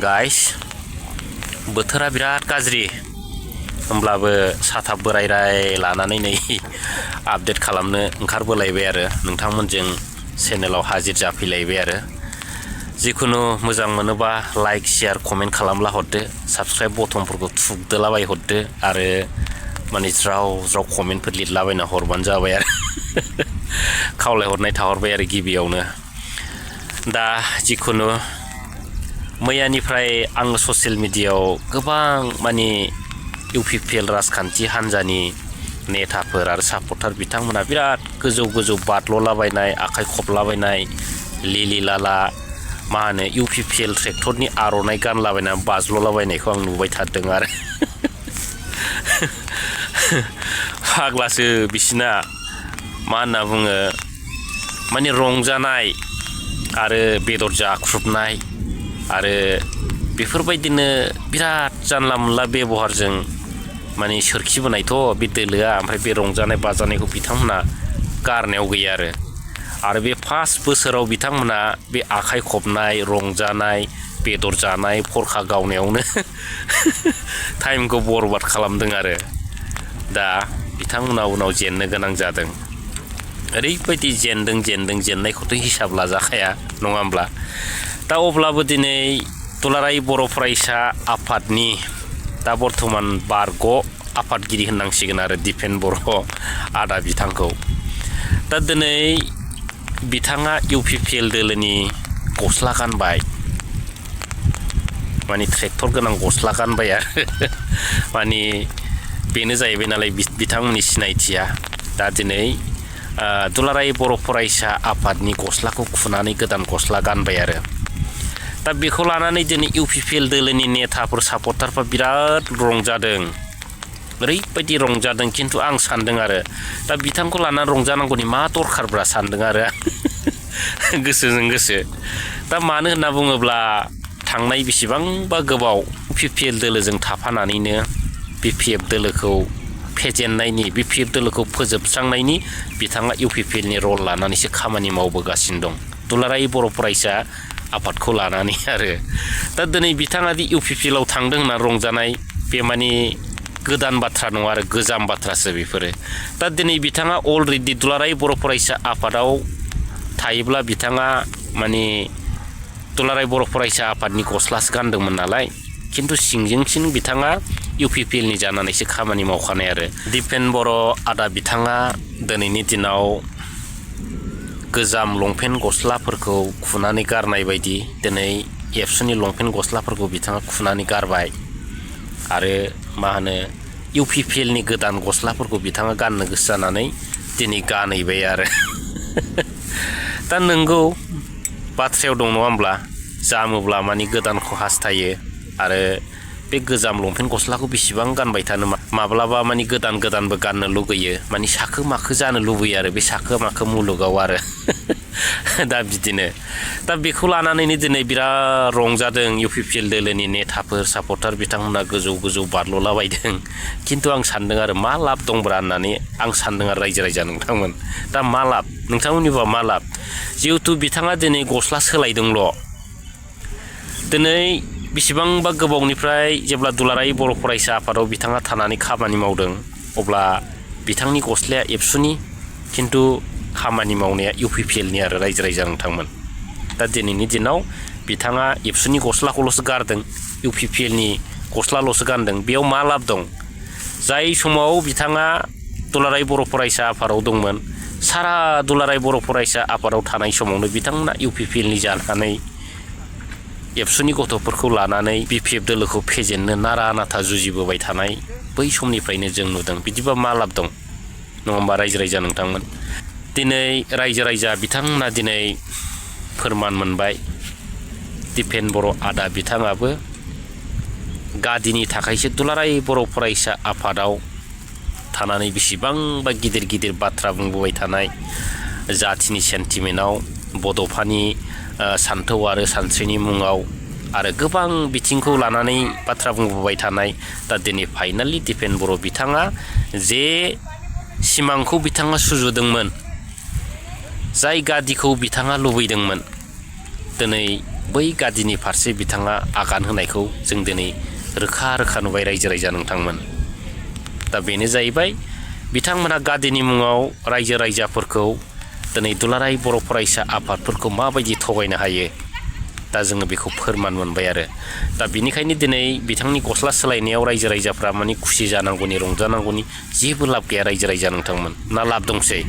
Guys बोथोरा बिराद गाज्रि होमब्लाबो साथाब बोराय लानानै नै आपडेट खालामनो ओंखारबोलायबाय आरो नोंथांमोनजों चेनेलाव हाजिर जाफैलायबाय आरो जिखुनु मोजां मोनोबा लाइक शेयार कमेन्ट खालामला हरदो साबस्क्राइब बटनफोरखौ थुगदोलाबाय हरदो आरो माने ज्राव ज्राव कमेन्टफोर लिरलाबायना हरबानो जाबाय आरो खावलायहरनाय थाहरबाय आरो गिबियावनो दा जिखुनु मैयानिफ्राय आं ससियेल मिडियायाव गोबां माने इउपिपिएल राजखान्थि हान्जानि नेताफोर आरो सापर्टार बिथांमोना बिराद गोजौ गोजौ बादल'लाबायनाय आखाइ खबलाबायनाय लिलि लाला मा होनो इउपिपिएल ट्रेक्टरनि आर'नाइ गानलाबायनानै बाज्ल'लाबायनायखौ आं नुबाय थादों आरो फाग्लासो बिसिना मा होनना बुङो माने रंजानाय आरो बेदर जाख्रुबनाय आरो बेफोरबायदिनो बिराद जानला मोनला बेबहारजों माने सोरखिबोनायथ' बे दोलोआ ओमफ्राय बे रंजानाय बाजानायखौ बिथांमोना गारनायाव गैया आरो बे फार्स्ट बोसोराव बिथांमोना बे आखाइ खबनाय रंजानाय बेदर जानाय फरखा गावनायावनो टाइमखौ बरबाद खालामदों आरो दा बिथांमोना उनाव जेननो गोनां जादों ओरैबायदि जेननायखौथ' हिसाब लाजाखाया नङा होमब्ला दा अब्लाबो दिनै दुलाराय बर' फरायसा आफादनि दा बर्थमान बारग' आफादगिरि होननांसिगोन आरो दिपेन बर' आदा बिथांखौ दा दिनै बिथाङा इउपिपिएल दोलोनि गस्ला गानबाय माने ट्रेक्टर गोनां गस्ला गानबाय आरो माने बेनो जाहैबाय नालाय बिथांमोननि सिनायथिया दा दिनै दुलाराय बर' फरायसा आफादनि गस्लाखौ खुनानै गोदान गस्ला गानबाय आरो दा बेखौ लानानै दिनै इउपिपिएल दोलोनि नेताफोर सापर्टारफ्रा बिराद रंजादों ओरैबायदि रंजादों खिन्थु आं सान्दों आरो दा बिथांखौ लानानै रंजानांगौनि मा दरखारब्रा सान्दों आरो गोसोजों गोसो दा मानो होनना बुङोब्ला थांनाय बेसेबांबा गोबाव इउपिपिएल दोलोजों थाफानानैनो बिपिएफ दोलोखौ फेजेननायनि बिपिएफ दोलोखौ फोजोबस्रांनायनि बिथाङा इउपिपिएलनि रल लानानैसो खामानि मावबोगासिनो दं दुलाराय बर' फरायसा आफादखौ लानानै आरो दा दिनै बिथाङा दि इउपिपिएलआव थांदों होनना रंजानाय बे माने गोदान बाथ्रा नङा आरो गोजाम बाथ्रासो बेफोरो दा दिनै बिथाङा अलरेडि दुलाराय बर' फरायसा आफादाव थायोब्ला बिथाङा माने दुलाराय बर' फरायसा आफादनि गस्लासो गानदोंमोन नालाय खिन्थु सिंजों सिं बिथाङा इउपिपिएलनि जानानैसो खामानि मावखानाय आरो दिपेन बर' आदा बिथाङा दिनैनि दिनाव गोजाम लंपेन्ट गस्लाफोरखौ खुनानै गारनाय बायदि दिनै एबसुनि लंपेन्ट गस्लाफोरखौ बिथाङा खुनानै गारबाय आरो मा होनो इउपिपिएलनि गोदान गस्लाफोरखौ बिथाङा गाननो गोसो जानानै दिनै गानहैबाय आरो दा नोंगौ बाथ्रायाव दं नङा होमब्ला जामोब्ला माने गोदानखौ हास्थायो आरो बे गोजाम लंपेन्ट गस्लाखौ बेसेबां गानबाय थानो माब्लाबा माने गोदानबो गाननो लुगैयो माने साखो माखो जानो लुबैयो आरो बे साखो माखो मुलुगाव आरो दा बिदिनो दा बेखौ लानानैनो दिनै बिराद रंजादों इउपिपिएल दोलोनि नेताफोर सापर्टार बिथांमोना गोजौ बारल'लाबायदों खिन्थु आं सान्दों आरो मा लाब दंब्रा होननानै आं सान्दों आरो रायजो राजा नोंथांमोन दा मा लाब नोंथांमोननिबा मा लाब जिहेथु बिथाङा दिनै गस्ला सोलायदोंल' दिनै बेसेबांबा गोबावनिफ्राय जेब्ला दुलाराय बर' फरायसा आफादाव बिथाङा थानानै खामानि मावदों अब्ला बिथांनि गस्लाया एबसुनि खिन्थु खामानि मावनाया इउपिपिएलनि आरो रायजो राजा नोंथांमोन दा दिनैनि दिनाव बिथाङा एबसुनि गस्लाखौल'सो गारदों इउपिपिएलनि गस्लाल'सो गानदों बेयाव मा लाब दं जाय समाव बिथाङा दुलाराय बर' फरायसा आफादाव दंमोन सारा दुलाराय बर' फरायसा आफादाव थानाय समावनो बिथांमोना इउपिपिएलनि जानानै एबसुनि गथ'फोरखौ लानानै बिपिएफ दोलोखौ फेजेननो नारा नाथा जुजिबोबाय थानाय बै समनिफ्रायनो जों नुदों बिदिबा मा लाब दं नङा होमबा रायजो राजा नोंथांमोन दिनै रायजो राजा बिथांमोना दिनै फोरमान मोनबाय दिपेन बर' आदा बिथाङाबो गादिनि थाखायसो दुलाराय बर' फरायसा आफादाव थानानै बेसेबांबा गिदिर बाथ्रा बुंबोबाय थानाय जाथिनि सेन्टिमेन्टआव बड'फानि सान्थौ आरो सानस्रिनि मुङाव आरो गोबां बिथिंखौ लानानै बाथ्रा बुंबोबाय थानाय दा दिनै फाइनालि दिपेन बर' बिथाङा जे सिमांखौ बिथाङा सुजुदोंमोन जाय गादिखौ बिथाङा लुबैदोंमोन दिनै बै गादिनि फारसे बिथाङा आगान होनायखौ जों दिनै रोखा रोखा नुबाय रायजो राजा नोंथांमोन। दा बेनो जाहैबाय बिथांमोना गादिनि मुङाव रायजो राजाफोरखौ दिनै दुलाराय बर' फरायसा आफादफोरखौ माबायदि थगायनो हायो दा जोङो बेखौ फोरमान मोनबाय आरो दा बिनिखायनो दिनै बिथांनि गस्ला सोलायनायाव रायजो राजाफ्रा माने खुसि जानांगौनि रंजानांगौनि जेबो लाब गैया रायजो राजा नोंथांमोन ना लाब दंसै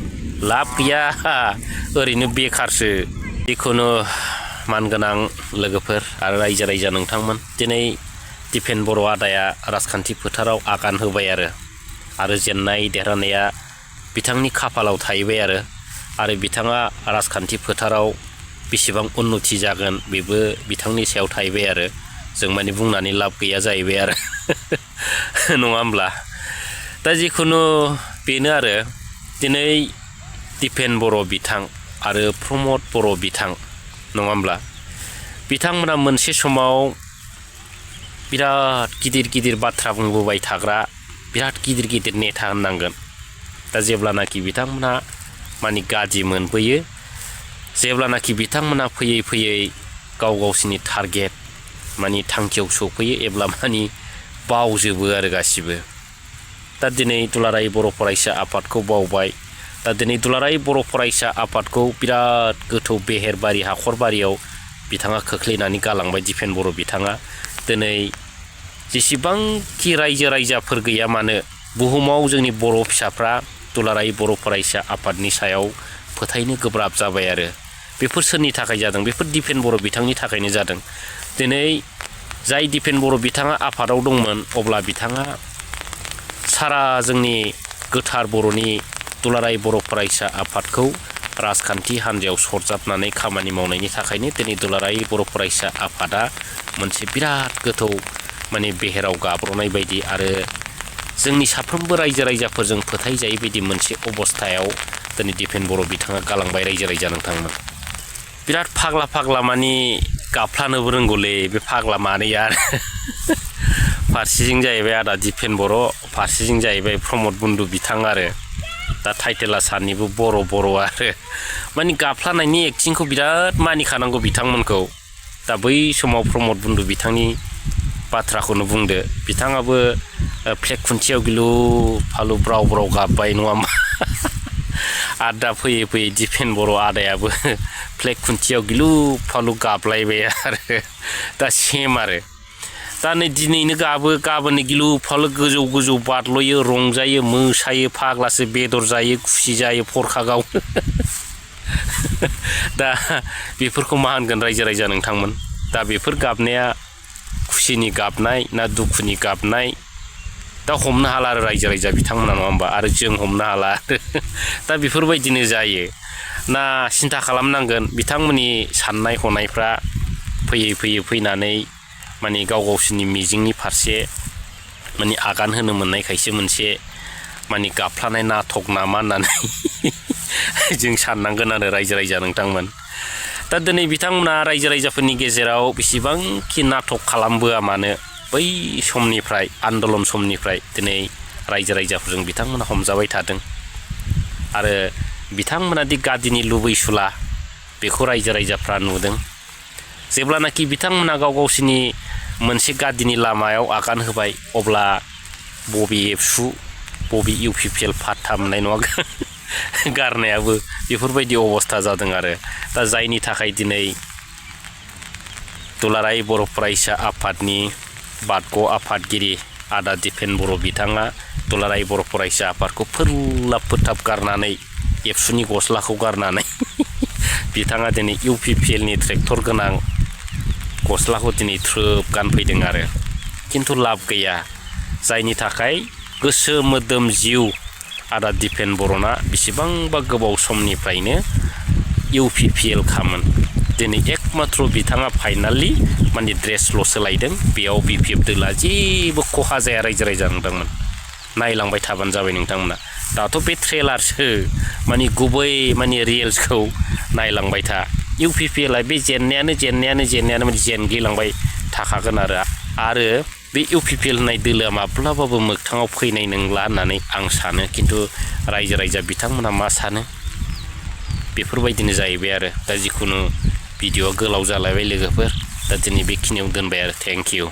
लाब गैया ओरैनो बेखारसो। जिखुनु मानगोनां लोगोफोर आरो रायजो राजा नोंथांमोन दिनै दिपेन बर' आदाया राजखान्थि फोथाराव आगान होबाय आरो जेननाय देरहानाया बिथांनि खाफालाव थाहैबाय आरो बिथाङा राजखान्थि फोथाराव बेसेबां उन्नति जागोन बेबो बिथांनि सायाव थाहैबाय जों माने बुंनानै लाब गैया जाहैबाय नङा होमब्ला। दा जिखुनु बेनो दिनै दिपेन बर' बिथां आरो प्रमद बर' बिथां नङा होमब्ला बिथांमोना मोनसे समाव बिराद गिदिर गिदिर बाथ्रा बुंबोबाय थाग्रा बिराद गिदिर गिदिर नेता होननांगोन। दा जेब्लानाखि बिथांमोना माने गादि मोनबोयो जेब्लानाखि बिथांमोना फैयै फैयै गावसिनि टारगेट माने थांखियाव सफैयो एब्ला माने बावजोबो गासिबो। दा दिनै दुलाराय बर' फरायसा आफादखौ बावबाय। दा दिनै दुलाराय बर' फरायसा आफादखौ बिराद गोथौ बेहेरबारि हाखरबारियाव बिथाङा खोख्लैनानै गालांबाय दिपेन बर' बिथाङा। दिनै जेसेबांखि रायजो राजाफोर गैया मानो बुहुमाव जोंनि बर' फिसाफ्रा दुलाराय बर' फरायसा आफादनि सायाव फोथायनो गोब्राब जाबाय बेफोर सोरनि थाखाय जादों बेफोर दिपेन बर' बिथांनि थाखायनो जादों। दिनै जाय दिपेन बर' बिथाङा आफादाव दंमोन अब्ला बिथाङा सारा जोंनि गोथार बर'नि दुलाराय बर' फरायसा आफादखौ राजखान्थि हान्जायाव सरजाबनानै खामानि मावनायनि थाखायनो दिनै दुलाराय बर' फरायसा आफादा मोनसे बिराद गोथौ माने बेहेराव गाब्रनाय बायदि आरो जोंनि साफ्रोमबो रायजो राजाफोरजों फोथायजायै बायदि मोनसे अबस्थायाव दिनै दिपेन बर' बिथाङा गालांबाय रायजो राजा नोंथांमोन। बिराद फाग्ला फाग्ला माने गाफ्लानोबो रोंगौलै बे फाग्ला मानैया फारसेथिं जाहैबाय आदा दिपेन बर' फारसेथिं जाहैबाय प्रमद बन्दु बिथां दा टाइटेला सानैबो बर' माने गाफ्लानायनि एक्टिंखौ बिराद मानिखानांगौ बिथांमोनखौ। दा बै समाव प्रमद बन्दु बिथांनि बाथ्राखौनो बुंदो बिथाङाबो फ्लेग खुन्थियाव गिलु फालु ब्राव ब्राव गाबबाय नङा होमबा आरो दा फैयै फैयै दिपेन बर' आदायाबो फ्लेग खुन्थियाव गिलु फालु गाबलायबाय दा सेम दा नै दिनैनो गाबो गाबोननो गिलु फालु गोजौ गोजौ बारल'यो रंजायो मोसायो फाग्लासो बेदर जायो खुसि जायो फरखा गाव दा बेफोरखौ मा होनगोन रायजो राजा नोंथांमोन। दा बेफोर गाबनाया खुसिनि गाबनाय ना दुखुनि गाबनाय दा हमनो हाला रायजो राजा बिथांमोना नङा होमबा आरो जों हमनो हाला दा बेफोरबायदिनो जायो ना सिन्था खालामनांगोन बिथांमोननि साननाय हनायफ्रा फैयै फैयै फैनानै माने गावसिनि मिजिंनि फारसे माने आगान होनो मोननायखायसो मोनसे माने गाफ्लानाय नाटक नामा होननानै जों साननांगोन रायजो राजा नोंथांमोन। दा दिनै बिथांमोना रायजो राजाफोरनि गेजेराव बेसेबांखि नाटक खालामबोआ मानो बै समनिफ्राय आन्दलन समनिफ्राय दिनै रायजो राजाफोरजों बिथांमोना हमजाबाय थादों आरो बिथांमोना दि गादिनि लुबैसुला बेखौ रायजो राजाफ्रा नुदों। जेब्लानाखि बिथांमोना गावसिनि मोनसे गादिनि लामायाव आगान होबाय अब्ला बबे एबसु बबे इउपिपिएल फात्ता मोननाय नङा गारनायाबो बेफोरबायदि अबस्था जादों दा जायनि थाखाय दिनै दुलाराय बर' फरायसा आफादनि बादग' आफादगिरि आदा दिपेन बर' बिथाङा दुलाराय बर' फरायसा आफादखौ फोरलाब फोथाब गारनानै एबसुनि गस्लाखौ गारनानै बिथाङा दिनै इउपिपिएलनि ट्रेक्टर गोनां गस्लाखौ दिनै थ्रोब गानफैदों खिन्थु लाब गैया जायनि थाखाय गोसो मोदोम जिउ आदा दिपेन बर'ना बेसेबांबा गोबाव समनिफ्रायनो इउपिपिएल खामोन दिनै एकमात्र बिथाङा फाइनालि माने ड्रेसल' सोलायदों बेयाव बिपिएफ दोला जेबो खहा जाया रायजो राजा नोंथांमोन नायलांबाय थाबानो जाबाय नोंथांमोना। दाथ' बे ट्रेलारसो माने गुबै माने रियेल्सखौ नायलांबाय था इउपिपिएलआ बे जेननायानो माने जेनगैलांबाय थाखागोन आरो बे इउपिपिएल होननाय दोलोआ माब्लाबाबो मोगथाङाव फैनाय नंला होननानै आं सानो खिन्थु रायजो राजा बिथांमोना मा सानो बेफोरबायदिनो जाहैबाय दा जिखुनु भिडिअआ गोलाव जालायबाय लोगोफोर दा दिनै बेखिनियाव दोनबाय आरो थेंक इउ